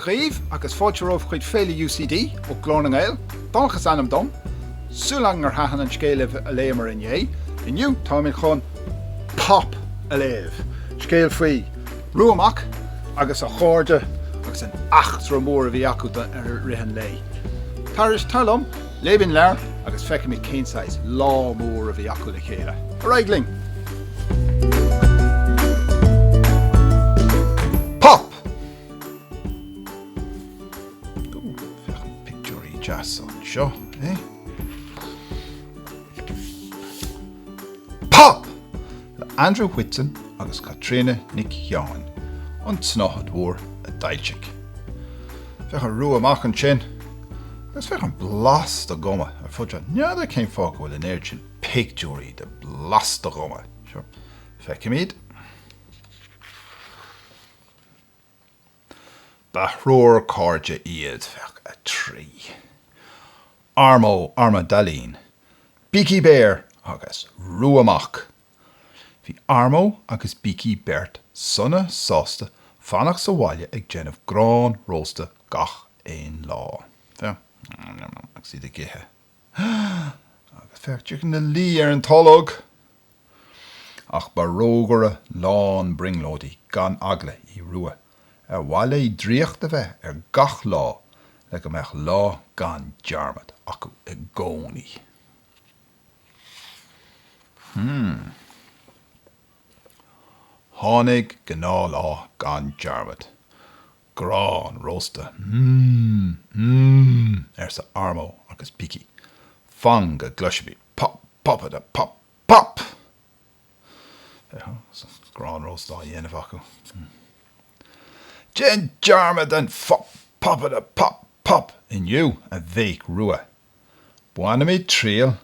dhaoibh agus fáilte romhaibh chuig Féile UCD ó Glór na nGael. Donncha is ainm dom. Súil agam gur thaitin an scéal libh a léamar inné. Inniu táimid chun Pop a léamh. Scéal faoi Rua Mac agus a chairde agus an eachtra mór a bhí acu i rith an lae. Tar tar liom, léifidh an leabhar agus feicfimid cén saghas lá mór a bhí acu le chéile. Ar aghaidh linn! Pop! Féach pictiúirí deas anseo, eh? Pop! Le Andrew Whitson agus Caitríona Nic Sheáin, An tSnáthaid Mhór a d'fhoilsigh. Féach an Rua Mac ansin agus féach an blasta guma ar fud seo. N'fheadar cén fáth go bhfuil an oiread sin pictiúirí de blasta guma. Sure. Feicfimid. Ba thriúr cairde iad, féach 3. Armó Armadailín, Bící Béar agus Rua Mac. Bhí Armó agus Bící beirt sona sásta fanacht sa bhaile ag déanamh grán rósta gach aon lá. Féach, agus iad ag ithe. Agus féach, siad ina luí ar an tolg! Ach ba rógaire lán brionglóidí gan eagla í Rua, ar mhaith léi draíocht a bheith air gach lá le go mbeadh lá gan dearmad acu i gcónaí. Hmm. Tháinig gnáthlá gan dearmad. Grán rósta. Mmm, mmm, arsa Armó agus Bící. Fan go gcloisfimid pop, popada, pop, pop! Grán rósta á dhéanamh acu. Déan dearmad den phop, popada, pop, pop inniu, a bhéic Rua. Bainfimid triail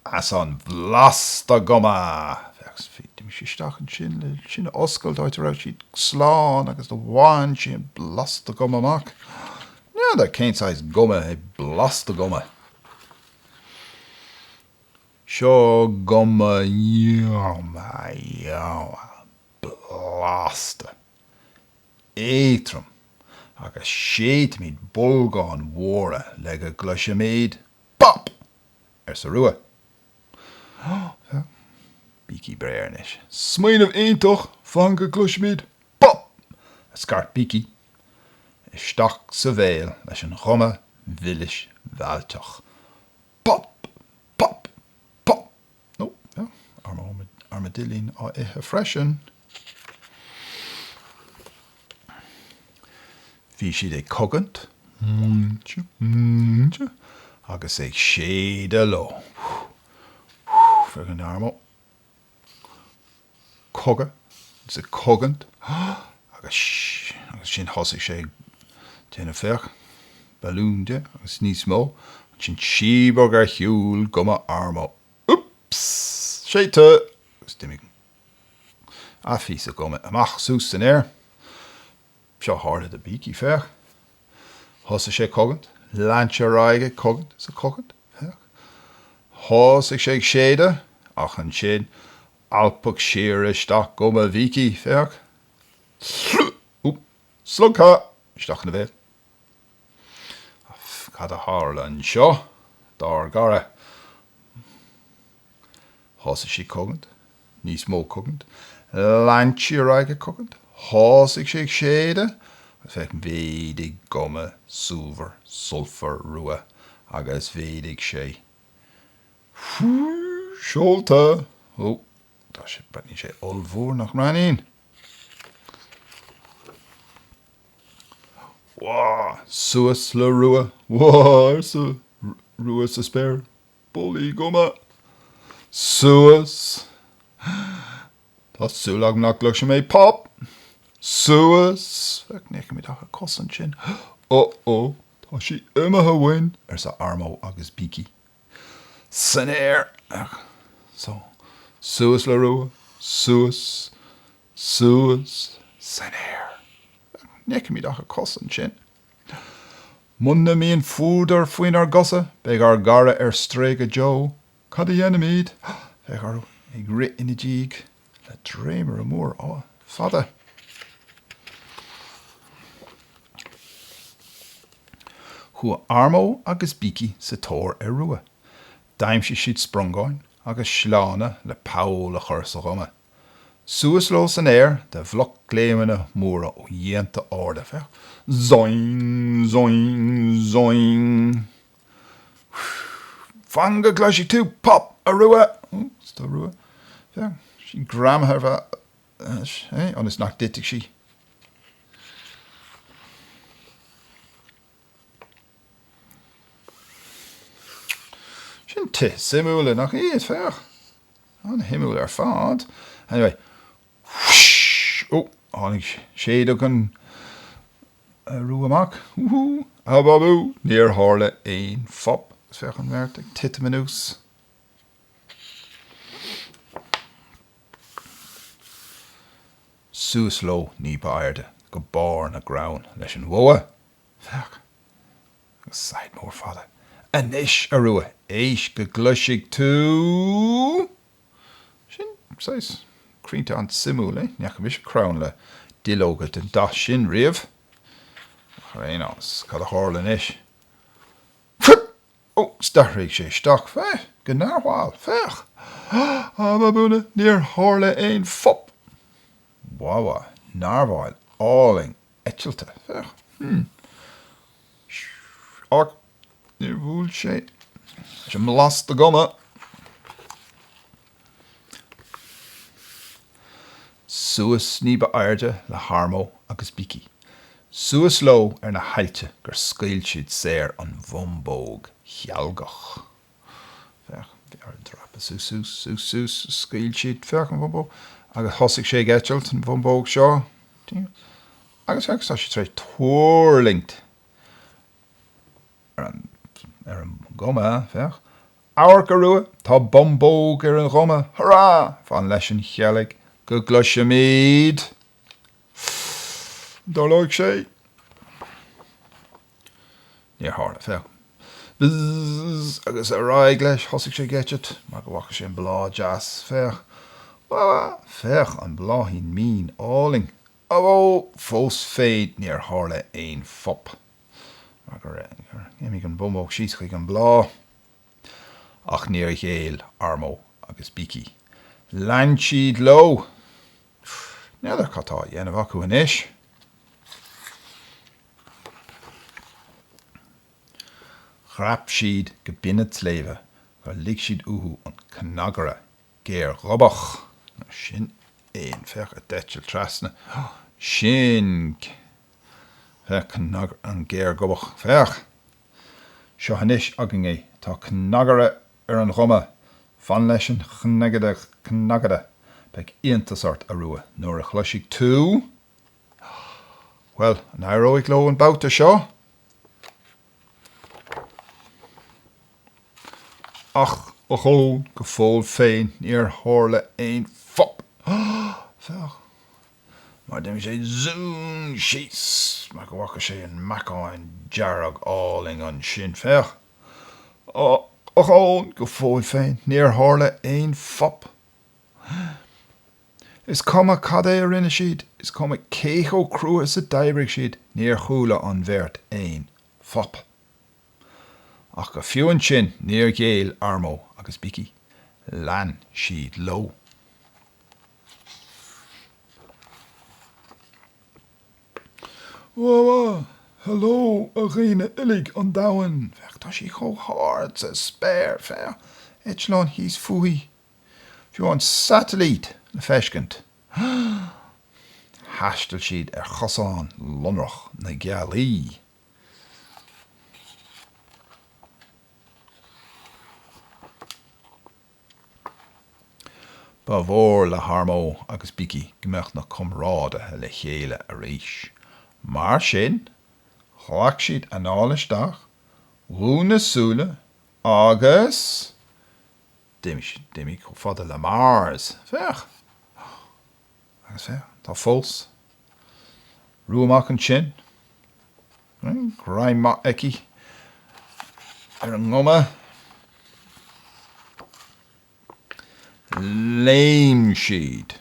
as an bhlasta guma! Féach, d'imigh sí isteach ansin le sin a oscailt, áit a raibh siad slán agus do bhain sí an blasta guma amach. N'fheadar cén saghas guma é blasta guma. Seo guma yumma yumma blasta éadrom agus séidfimid bolgáin mhóra le go gcloisfimid pop! arsa Rua. Bící Béar anois. Smaoineamh iontach! Fan go gcloisfimid pop! a scairt Bící. Isteach sa bhéal leis an ghuma mhilis mhealltach. Pop! Pop! Pop! Nó, armadilín á ithe freisin. Bhí siad ag cogaint, agus ag séideadh leo. Féach an Armó. Cogadh, is ag cogaint, agus ansin thosaigh sé ag déanamh féach, balún de agus níos mó. Ansin síobadh ar shiúl guma Armó. Úps! Séidte! Agus d'imigh a phíosa guma amach suas san aer. Seo a tharla do Bící, féach. Thosaigh sé ag cogaint, lean sé ar aghaidh ag cogaint is ag cogaint, féach. Thosaigh sé ag séideadh, ach ansin alpadh siar isteach guma Bhící, féach. Úp! Slogtha! Isteach ina bhéal. Cad a tharla anseo dár gcara? Thosaigh sí ag cogaint, níos mó cogaint, lean sí ar aghaidh ag cogaint, thosaigh sí ag séideadh, agus féach, mhéadaigh guma súmhar sultmhar Rua agus mhéadaigh sé. Seolta! Ó, tá sé, breathnaíonn sé ollmhór, nach mbreathnaíonn? Wá! Suas le Rua! Wá! arsa Rua sa spéir. Bolaí guma! Suas! Tá súil agam nach gcloisfidh mé pop! Suas! Féach, ní fheicimid ach a cos ansin. Ó-ó, tá sí imithe uainn! arsa Armó agus Bící. San aer! So, suas le Rua, suas, suas, san aer. Ní fheicimid ach a cos ansin. Muna mbíonn fuadar faoinár gcosa, beidh ár gcara ar strae go deo. Cad a dhéanfaimid? Féach orthu ag rith ina diaidh le dréimire mór fada. Chuaigh Armó agus Bící sa tóir ar Rua. D'aimsigh siad spriongáin agus sleánna le poll a chur sa ghuma. Suas leo san aer de bhloc-léimeanna móra ó dhíonta arda. Féach. Zoing! Zoing! Zoing! Fan go gcloisfidh tú pop, a Rua! Ó, tá Rua. Féach, sí greamaithe ar feadh, eh, ionas nach dtitfidh sí. Sin tithe suimiúla, nach iad? Féach. An-shuimiúil ar fad. Anyway, whoosh! Ó, tháinig séideadh an Rua amach. Wúhú! Ababú! Níor tharla aon phop. Féach an bheirt ag titim anuas. Suas leo ní ba airde go barr na gcrann leis an bhogha. Féach! Agus saighead mór fada. Anois, a Rua, éist go gcloisfidh tú! Sin saghas crainnte an-suimiúil, eh? Ní fhaca mise crann le duilleoga den dath sin riamh. Ach ar aon nós, cad a tharla anois? Fuip! Ó, 's d'athraigh sé isteach. Féach, go narbhal, féach! Ababúna, níor tharla aon phop! Wawa, narbhal álainn eitilte, féach. Hmm. Ach níor bhuail sé leis an mblasta guma. Suas ní ba airde le hArmó agus Bící. Suas leo ar na haillte gur scaoil siad saor an bhumbóg chealgach. Féach, bhí orthu dreapadh suas, suas, suas, suas, scaoil siad, féach, an bhumbóg, agus thosaigh sé ag eitilt, an bhumbóg seo. Agus féach, tá sé tar éis tuirlingt ar an, ar an ghuma, féach. Amharc, a Rua, tá bumbóg ar an ghuma! Hurrá! Fan leis an cheilg go gcloisfimid! An dtarlóidh sé? Níor tharla, féach. Bzzz! Agus ar aghaidh leis, thosaigh sé ag eitilt mar go bhfaca sé an bláth deas, féach. Wah! Féach an bláithín mín álainn! Abó! Fós féin níor tharla aon phop. Mar gur imigh an bhumbóg síos chuig an bhláth. Ach níor ghéill Armó agus Bící. Lean siad leo. N'fheadar cad tá á dhéanamh acu anois. Dhreap siad go binn an tsléibhe gur lig siad uathu an cnagaire géarghobach. Sin éan, féach, a d'eitil trasna. Sin. Féach, cnagaire an géarghobach. Féach! Seo anois againn é. Tá cnagaire ar an ghuma. Fan leis an chnagaire, cnagaire. Beidh iontas ort, a Rua, nuair a chloisfidh tú. Bhuel, an éireoidh leo an babhta seo? Ach, ochón, go fóill féin níor tharla aon phop. Féach! Mar d'imigh sé zoom síos mar go bhfaca sé an meacan dearg álainn ansin. Féach! Ochón, go fóill féin, níor tharla aon phop. Is cuma cad é a rinne siad, is cuma cé chomh crua is a d'oibrigh siad, níor chuala an bheirt aon phop. Ach go fiú ansin níor ghéill Armó agus Bící. Lean siad leo. Wah Hello a dhaoine uilig an domhain! Féach, tá sí chomh hard sa spéir, féach, eitleán thíos fúithi, fiú an satailít le feiscint. Thaistil siad ar chosán lonrach na gealaí. Ba mhór le hArmó agus Bící go mbeadh na comrádaithe le chéile arís. Mar sin, ghlac siad anáil isteach, dhún na súile agus. d'imigh siad, d'imigh chomh fada le Mars. Féach! Agus féach, tá fós Rua amach ansin. Greim maith aici ar an nguma. Léim siad.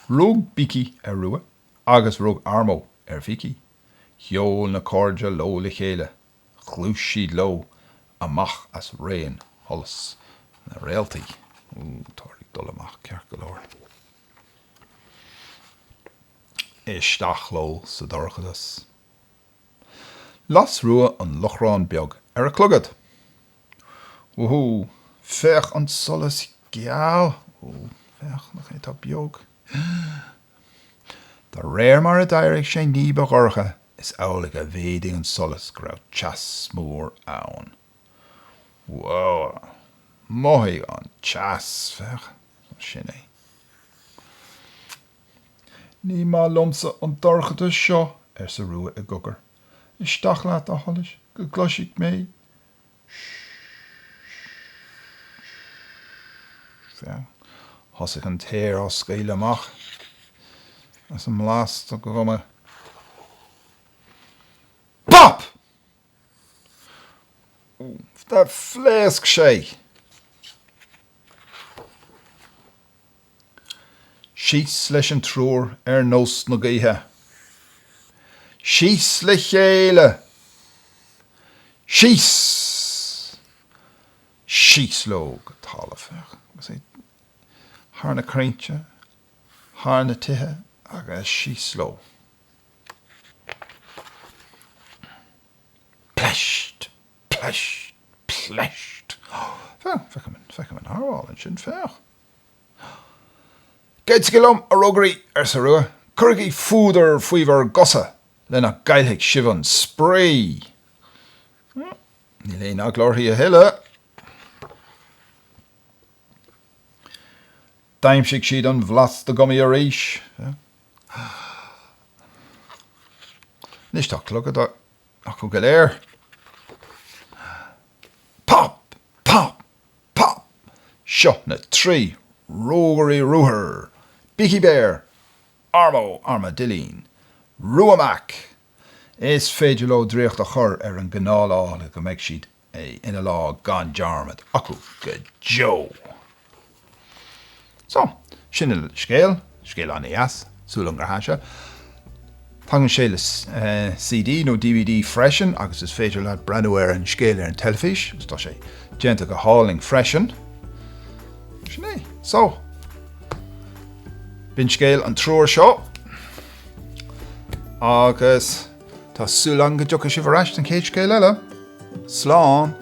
Rug Bící ar Rua agus rug Armó ar Bhící. Sheol na cairde leo le chéile. Ghluais siad leo amach as raon sholas na réaltaí. Ó, táthar ag dul amach ceart go leor. Isteach leo sa dorchadas. Las Rua an lochrán beag ar a clogad. Wúhú! Féach an solas geal! Ó, féach, nach é atá beag? De réir mar a d'éirigh sé ní ba dhorcha, is amhlaidh a mhéadaigh an solas go raibh teas mór ann. Whoa! Mothaigh an teas! Féach, sin é. Ní maith liomsa an dorchadas seo, arsa Rua i gcogar. Isteach leat, a sholais, go gcloisfidh mé. Féach, thosaigh an t-aer á scaoileadh amach as an mblasta guma. Pop! Phléasc sé! Síos leis an triúr ar nós na gaoithe. Síos le chéile! Síos! Síos leo go talamh. Féach, agus é thar na crainnte, thar na tithe agus síos leo. Pleist! Pleist! Pleist! Féach, feicim, feicim an narwhal ansin, féach. Goitsigí liom, a rógairí, arsa Rua. Cuirigí fuadar faoi bhur gcosa le nach gcaillfidh sibh an spraoi. Níl aon eagla uirthi a thuilleadh. D'aimsigh siad an bhlasta gumaí arís. Anois tá clogad acu go léir. Pop! Pop! Pop! Seo na tri rógairí ruathair, Beaky Bear, Armo Armaidillín, Rua Mac! Is féidir leo draíocht a chur ar an ngnáthlá le go mbeidh siad ina lá gan dearmad acu go deo! So, sin an scéal, scéal an-dheas, súil agam gur thaitin sé. Tagann sé le CD nó DVD freisin agus is féidir leat breathnú ar an scéal ar an teilifís agus tá sé déanta go hálainn freisin. Sin é. So, b'in scéal an triúr seo agus tá súil agam go dtiocfaidh sibh ar ais don chéad scéal eile. Slán!